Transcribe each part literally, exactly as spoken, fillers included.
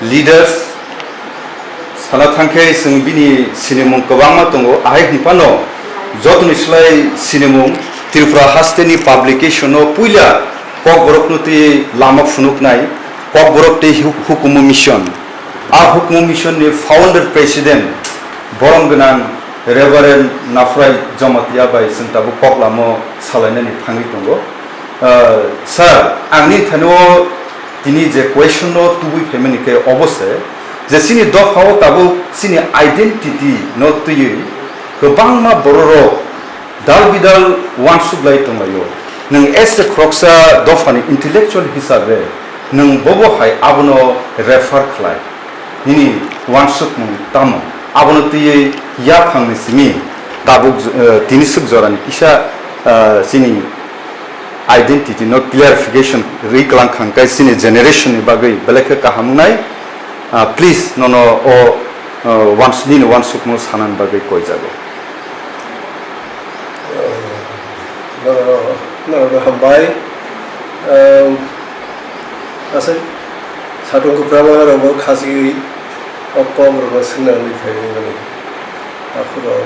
Leaders sana thangkhe chwng bini sinimung kwbangma tongo, ahai hinphano jotoni slai sinimung Tripura hasteni publication-o puila Kokborokno twi lama phunuknai Kokborok tei Hu-, Hukumu Mission. A Hukumu Mission ni founder president borom gwnang Reverend Naphrai Jamatia bai chwng tabuk koklamo salainani thangwi tongo. Ah, sir, ang nini thani-o tini je question no tubui phaimani khe obo se je chini dopha o tabuk chini identity no twiwi kwbangma bororok dal bidal uansuk lai tonglaio. Nwng as a khoroksa dophani intellectual hisabe nwng bobo hai abono refer khlai? Nini uansukmung tamo? Abono twiwi yaphangni simi tabuk, eh, tini swk jorani kisa, eh, chini identity no clarification rwi klang khang kai chini generation ni bagwi belai khe kaham wngnai. Ah, please, nono o, ah, wans-, nini uansukmung sanani bagwi koijago. Norok, norokno hambai. Ehm, aswk satung kwbangma rokbo khasiwi o kok rokno swngna wngwi phaiwi mani. Aphuru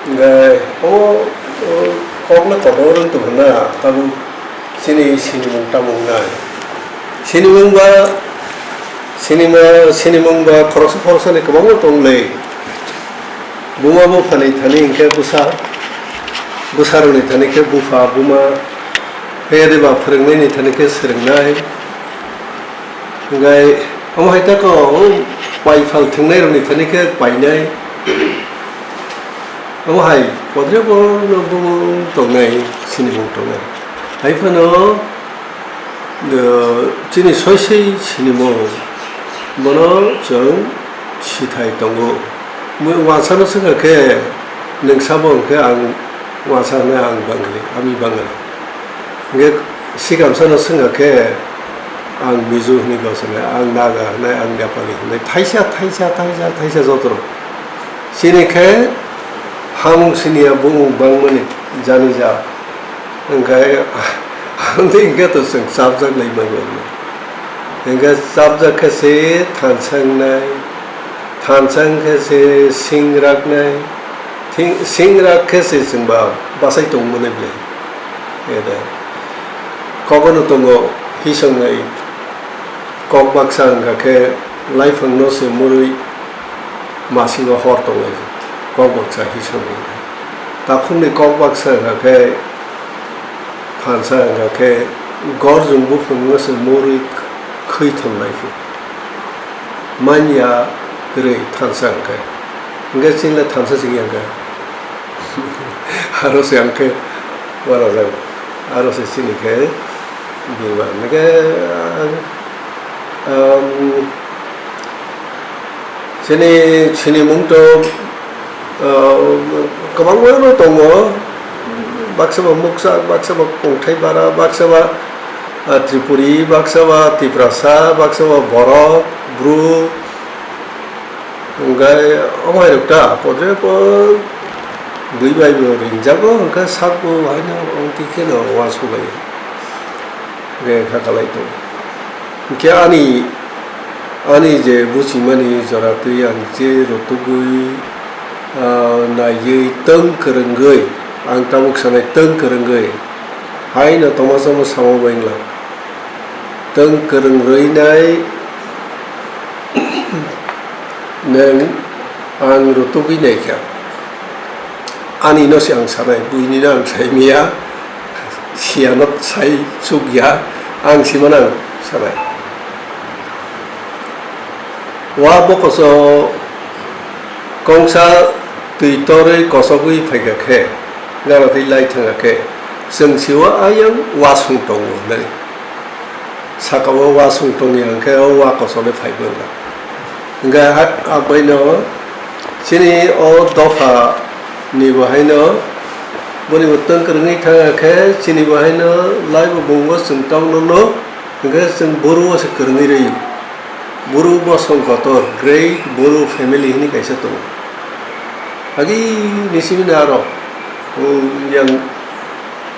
hwnkhe omo, o kokno kotor wng tongkha na, tabuk chini sinimung tamo wngnai. Sinimung ba, sinima, sinimung ba khoroksa khoroksani kwbangma tonglai. Buma buphani thani hwnkhe bwsa, bwsarokni thani khe bupha, buma, phiyade ba phwrwngnaini thani khe swrwngnai. Hwnkhe omo hai tako, o pai phal thwngnairokni thani khe painai. Omo hai podrebo no bumung tongnai, sinimung tongnai. Hai phano, eh, chini soisoi sinimung, bono chwng sithai tongo. Mui uansano swngkha khe, nwng sabo hwnkhe ang uansa hwnwi ang Bangali, ami Bangali. Hwnkhe sikamsano swngkha khe, ang Mizo hwnwi gosonai, ang Naga hwnwi, ang Nepali hwnwi, thaisa, thaisa, thaisa, thaisa jotono. Chini khe hamung siniya bumung bangmani jani ja. Hwnkhe, ang tei hwnkhe to chwng chapjak lai manya hwnwi. Hwnkhe chapjak khe se thansa wngnai, thansa wngkhe se singrak nai, thing-, singrak khe se chwngba bachai tongmani ble. Ede. Kobono tongo hisongnai. Kok baksa wngkha khe laiphangno se murwi masingo hor tonglai, kok baksa hisonwi. Takhukni kok baksa wngkha khe thansa wngkha khe gorjung buphangno se murwi khwi thonglai phu. Manya kwrwi thansa wngkha. Hwnkhe chini le thansa chini wngkha. Aro se ang khe uanajak, aro se chini khe birman. Hwnkhe ang, um, chini, chini mung to, uh, kwbangma no tongo, baksa ba Muksak, baksa ba Kongthai Bara, baksa ba, uh, Tripuri, baksa ba Tiprasa, baksa ba Borok, Bru, Hwnkhe omo hai rok ta, podre pod bui bai bo ringjago, hwnkhe sak bo haino ongtwi kheno uansukgwi rengkha kalai tongo. Hwnkhe ani, ani je buchimani jora twi ang je rwtugwi, ah, naiwi tong kwrwngwi, ang tabuk sanai tong kwrwngwi, haino tongma chongma samung bai wngla. Tong kwrwng rwinai nwng ang rwtugwi naikha. Ani no se ang sanai, buini no ang sai maya, siya no sai chuk ya, ang simano ang sanai. Wa bokoso kongsa twi torwi kosogwi phaikha khe, gana twi lai thangkha khe, chwng siwa ayang wasung tongo hinwi. Saka o wasung tongya hwnkhe o wa kosolwi phaibo wngkha. Hwnkhe ha-, abaino chini o dopha ni bo haino boni bo tong kwrwngwi thangya khe chini bo haino laibo bumbo chwng tongno no hwnkhe chwng boro o se kwrwngwi rw-, boro bosong kotor great boro family hinwi kaisa tongo. Agi ni simi na aro o yang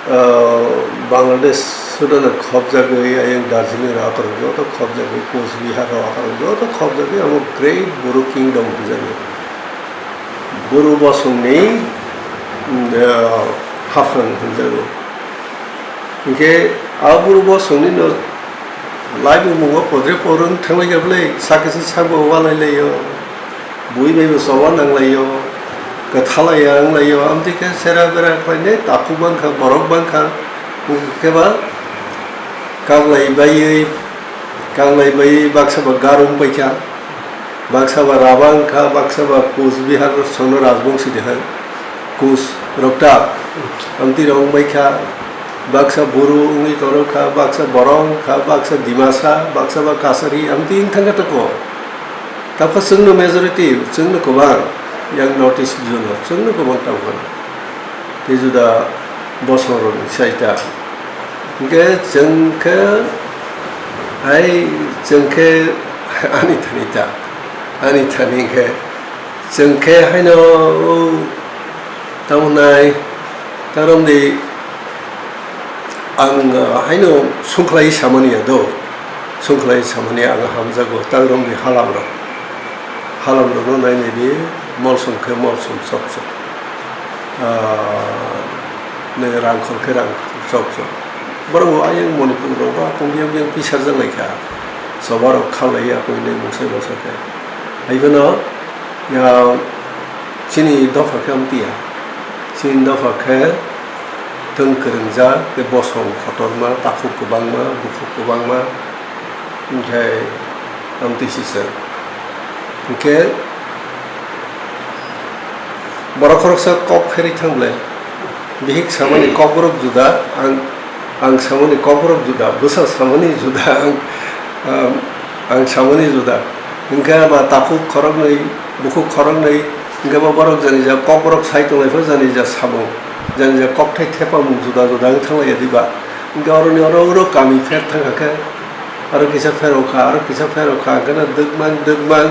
Ah, Bangladesh sudano khobjagwi, ayang Darjeeling rok akhoro joto khobjagwi, Coach Bihar rok akhoro joto khobjagwi, amo Great Boro Kingdom hwnjago. Boro bosongni, mm, ah, haphang hwnjago. Hinkhe a Boro bosongni no laibumung o podre porwng thanglai kha bwle, sakisa sabo walai laio. Bui bai bo choba nang laio, kwthalai ya wng laio, amtwi khe sera bera khlainai takhuk bangkha, borok bangkha, khe ba kaglai baiwi, kaglai baiwi baksa ba garung paikha, baksa ba raba wngkha, baksa ba Coach Bihar sono rajbongsi de hai, Coach rok ta, amtwi rok wng baikha, baksa Boro wngwi tongkha, baksa borok wngkha, baksa Dimasa, baksa ba Kachari, amtwi wng thangkha toko. Tapha chwngno majority, chwngno kwbang, yang North East region o chwngno kwbang tapha. Tei juda bosong rok ni sai ta. Hinkhe chwng khe, hai chwng khe ani thani ta, ani thani khe chwng khe haino o tamo nai, ta romdi ang, ah, haino sungkhlai samani ya do, sungkhlai samani ang hamjago, ta romdi halam rok, halam rok no nai nai di, molsom khe molsom chok chok, ah, nai rangkhol khe rangkhol chok chok. Borok bo ayang Manipur rok ba kung yang yang pisarjak lai kha, choba rok kha lai ya koi nai mungsa mungsa khe. Hai phano, ya, chini dopha khe amtwi ya. Chini dopha khe thwng kwrwngjak, tei bosong kotorma, takhuk kwbangma, bukhuk kwbangma, hinkhe amtwi sisa. Hinkhe borok khoroksa kok pherwi thang ble, bihik samani kokborok juda, ang, ang samani kokborok juda, bwsa samani juda, ang, um, ang samani juda. Hinkhe ba takhuk khoroknwi, bukhuk khoroknwi, hinkhe ba borok jani ja kokborok sai tonglai phano jani ja samung, jani ja kokthai thepamung juda juda wng thanglai ya diba? Hinkhe oroni oro oro kami pher thang kha khe, aro kisa pher o kha, aro kisa pher o kha, hinkhe no dwkmang dwkmang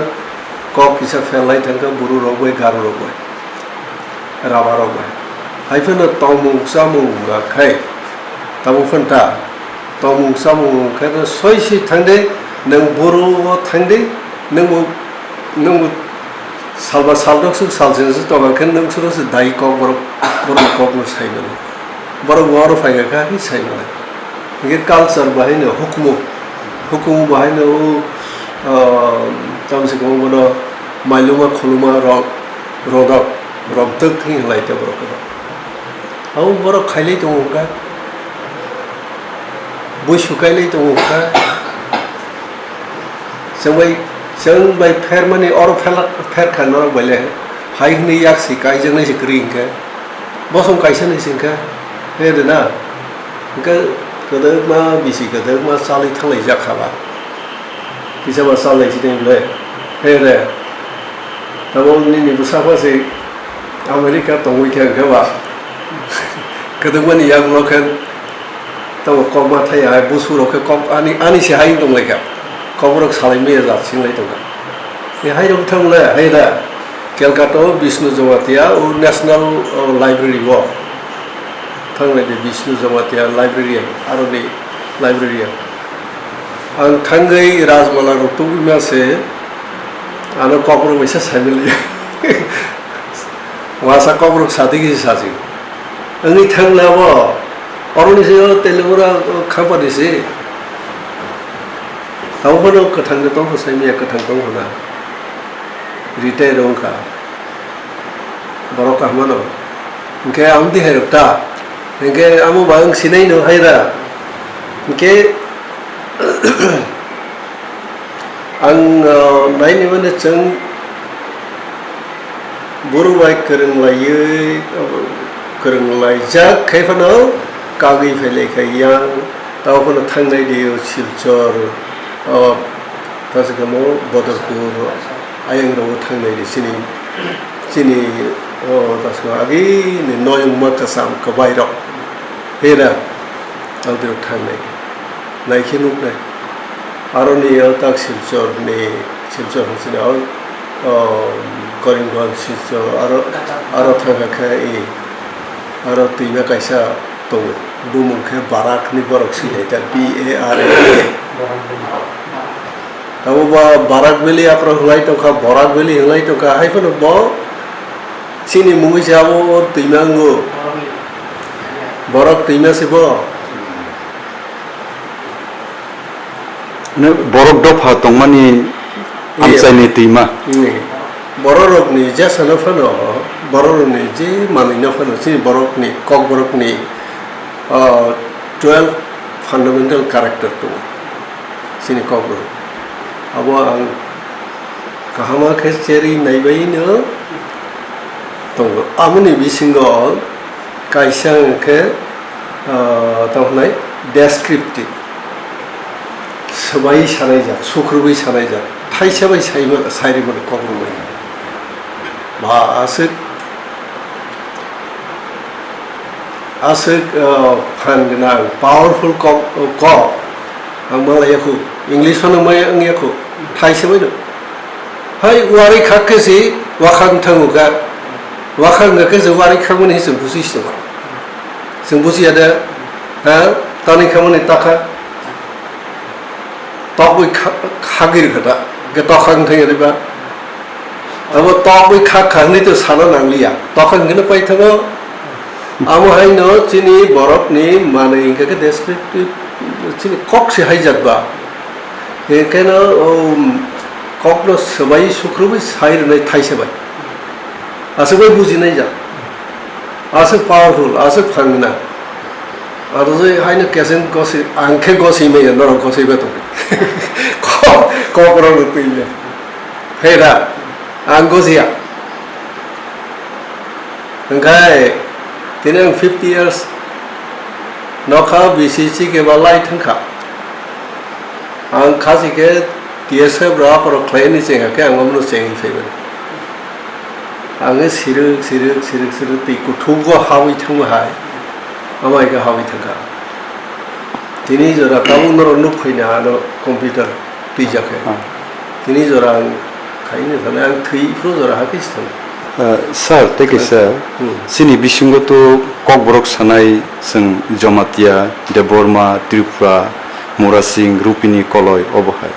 kok kisa pher lai thang kha Boro rok bai, Garo rok bai. Raba rok bai. Hai phano tongmung chamung ba khai. Tamo phanta tongmung chamung khai no soi soi thang de, nwng Boro o thang de, nwng bo, nwng bo salba sal rok suk sal seng suk tong khe nwng suro se dai kok borok, borok kok no sai mano. Borok bo oro phai kha khe sai mano. Hinkhe culture bahai no hukumu, hukumu bahai no o, ah, tamsi kong bono mailuma khuluma rok, rodok, romtwk hinwi lai te borok no. Abo borok khailai tongo hwnkha, buisu kailai tongo hwnkha, chwng bai, chwng bai phermani oro pherla-, pherkha norok bai le hai hwnwi yak se kaijaknai se kwrwi hwnkhe, bosong kaisa ni se hwnkhe, he rwna, hwnkhe kwdwkma bisi kwdwkma chalwi thanglaijak kha ba. Kisa ba chalnai sini le, he re. Tamo nini bwsakha se America tongwi khe hwnkhe ba. Kwdwkmani yakno khe tamo kokma thai hai busu rok khe kok ani, ani se hai tong lai kha. Kokborok salai maya jat sing lai tong kha. Ni hai rok thang le, hai da. Calcutta o Bishnu Jamatia o National, o, Library o. Thang lai di Bishnu Jamatia librarian, aroni librarian. Ang thangwi Rajmala rok tubui ma se, ano kokborok bai sa sai mili. Wasa kokborok sa tigi sa si. Wngwi thang le abo, oroni se o Telebura, o, khapani se. Abo phano kwthang de tong kha sai miya, kwthang tong kha na. Retire wng kha. Borok kaham no. Hinkhe ang di hai rok ta. Hinkhe amo ba ang sinai no hai ra. Hinkhe ang, ah, naini mane chwng buru bai kwrwng laiwi, kwrwng laijak khai phano kagwi phai lai kha yang. Tamo phano thangnai di o Silchar, o, tasi kamo Bodorpur, ayang rogo thangnai di chini, chini, o, tasi kamo agi ni noyung ma kasam kabai rok. Hera, ang tiro thangnai. Nai khe nuknai. Aro ni o tak Silchar ni, Silchar ni chini o, o, Karimganj, Silchar, aro, aro thangkha khe i, aro twima kaisa, Tongo. Bumung khe Barak hinwi borok sinai ta, B A R A K. Tamo ba Barak Valley aphuru hwnlai tongkha, Borak Valley hwnlai tongkha, hai phano bo chini mungwi se abo twima wngo. Borok twima se bo. Mane borok dopha tongmani amchaini twima. Bororokni jesano phano, bororokni je manwino phano chini borokni, Kokborokni, ah, twelve fundamental character tongo chini Kokborok. Abo ang kahama khe cherwi naibaino tongo. Aboni bisingo kaisa hwnkhe, ah, tamo hwnai descriptive. Swbai sanaijak, sukrubwi sanaijak, thaisa bai saima-, sairimani kok rwmani. Ba aswk, aswk, ah, phan gwnang, powerful kok, kok. Ang malaiya khu, English phano maya wngya khu, thaisa bai no. Hai, uari khak khe si wakhang thango kha, wakhang khe si uari khakmani se busi se. Chwng bujiya de, ha? Tani khamani takha. Tokwi kha-, khagir kha da. Ge tokha wngthang ya de ba. Abo tokwi kha kha hwnwi to sana nangliya. Tokha hwnkheno paithango. Amo haino chini borokni manwi hwnkha khe descriptive chini kok se haijak ba. Hwnkhe no, um, kokno swbai sukrubwi sai rwnai thaisa bai. Aswk bai bujinai jak. Aswk powerful, aswk phan gwnang. Aro je haino keseng gosi, ang khe gosi manya, norok gosi ba tongdi. Ko-, kokrok rok twi le. Hera, ang gosi ya. Hwnkhe, tini ang fifty years nokha B C C khe ba lai thangkha. Ang khasi khe T S F rok aphoro khlaini chengkha khe ang omono chengwi phaimani. Ang sirwk, sirwk, sirwk, sirwk twi kuthugo habwi thangma hai, amai khe habwi thangkha. Tini jora tabuk norok nuk phaina ano computer twijak khe. Ah. Tini jora ang khaini thani ang thwi phuru jora hakhe se thangkha. Ah, sir, thank you, sir. Hmm. Chini bisingo to kokborok sanai chwng Jamatia, Debbarma, Tripura, Murasing, Rupini, Koloi, obo hai.